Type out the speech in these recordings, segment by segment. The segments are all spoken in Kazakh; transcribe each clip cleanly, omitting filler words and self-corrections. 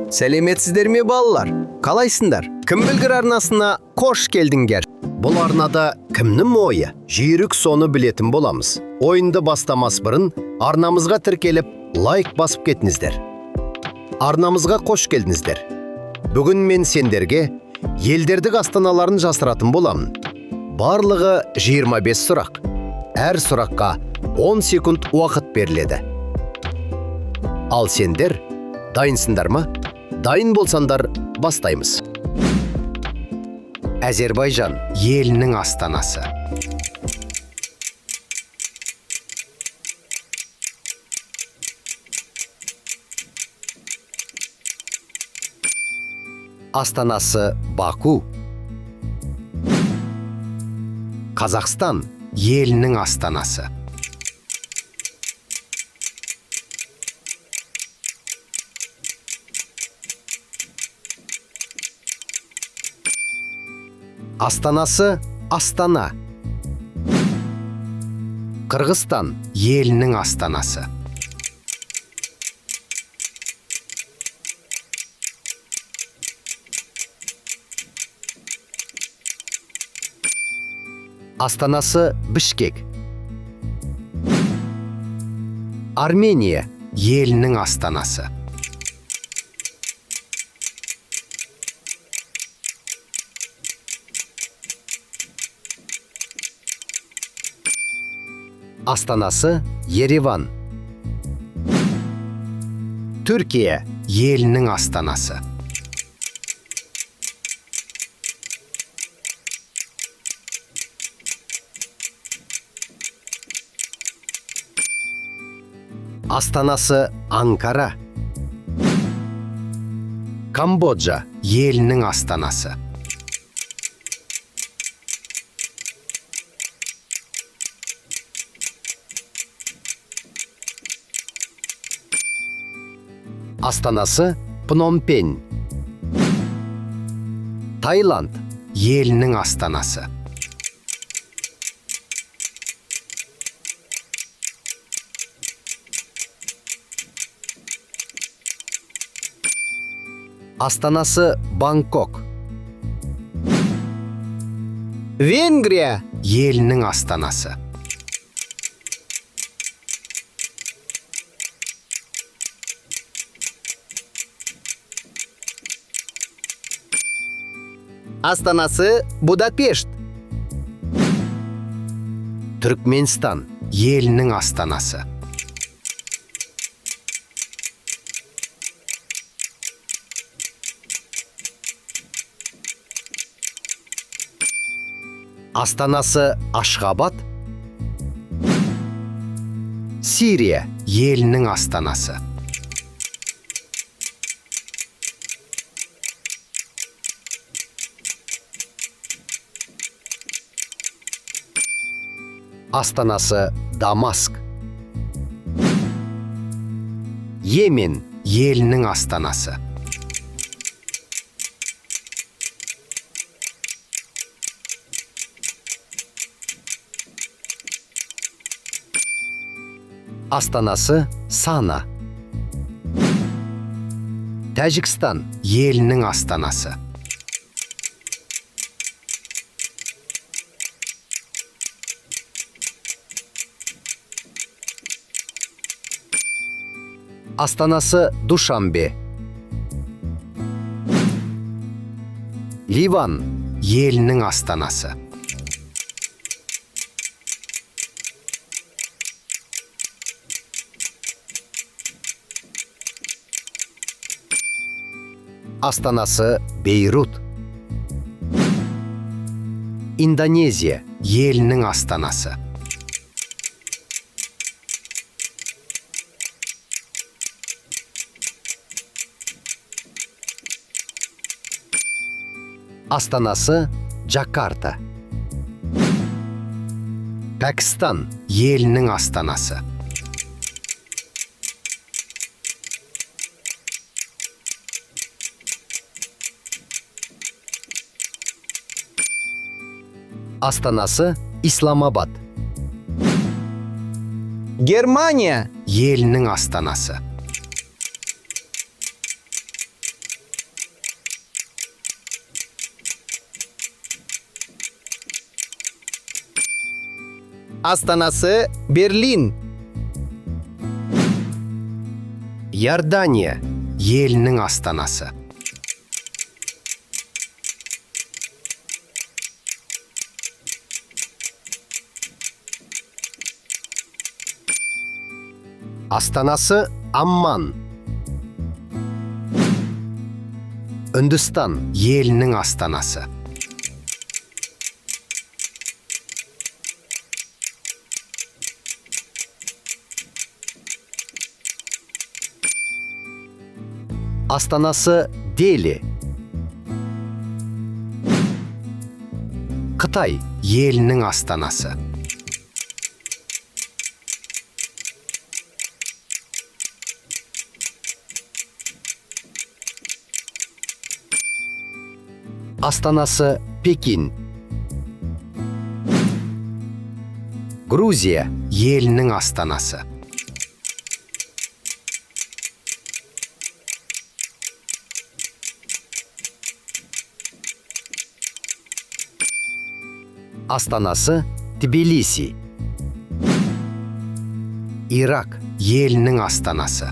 Сәлеметсіздер ме, балалар? Қалайсыңдар? Кім білгір арнасына қош келдіңдер. Бұл арнада кімнің ойы жүйрік, соны білетін боламыз. Ойынды бастамас бұрын арнамызға тіркеліп, лайк басып кетіңіздер. Арнамызға қош келдіңіздер. Бүгін мен сендерге елдердің астаналарын жасыратын боламын. Барлығы 25 сұрақ. Әр сұраққа 10 секунд уақыт беріледі. Ал сендер дайынсыңдар ма? Дайын болсаңдар, бастаймыз. Әзербайжан Елінің астанасы. Астанасы Баку. Қазақстан Елінің астанасы. Астанасы Астана. Қырғызстан Елінің астанасы. Астанасы Бішкек. Армения Елінің астанасы. Астанасы Ереван. Түркия Елінің астанасы. Астанасы Анкара. Камбоджа Елінің астанасы. Астанасы Пномпень. Таиланд Елінің астанасы. Астанасы Бангкок. Венгрия елінің астанасы. Астанасы Будапешт. Түркменстан Елінің астанасы. Астанасы Ашғабат. Сирия Елінің астанасы. Астанасы Дамаск. Йемен Елінің астанасы. Астанасы Сана. Тәжікстан Елінің астанасы. Астанасы Душанбе. Ливан Елінің астанасы. Астанасы Бейрут. Индонезия Елінің астанасы. Астанасы Джакарта. Пәкістан Елінің астанасы. Астанасы Исламабад. Германия Елінің астанасы. Астанасы Берлин. Иордания елінің астанасы. Астанасы Амман. Үндістан елінің астанасы. Астанасы Дели. Қытай елінің астанасы. Астанасы Пекин. Грузия елінің астанасы. Астанасы Тбилиси. Ирак елінің астанасы.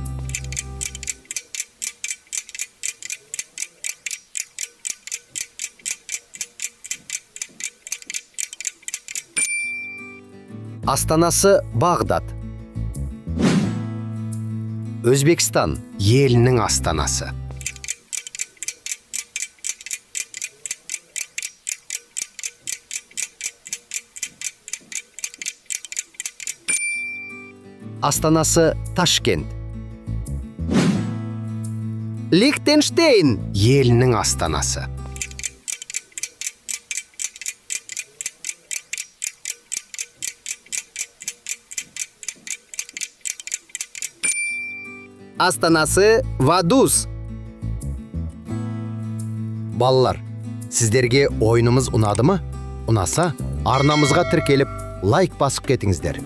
Астанасы Бағдат. Өзбекстан елінің астанасы. Астанасы Ташкент. Лихтенштейн. Елінің астанасы. Астанасы Вадуз. Балалар, сіздерге ойынымыз ұнады ма? Ұнаса, арнамызға тіркеліп, лайк басып кетіңіздер.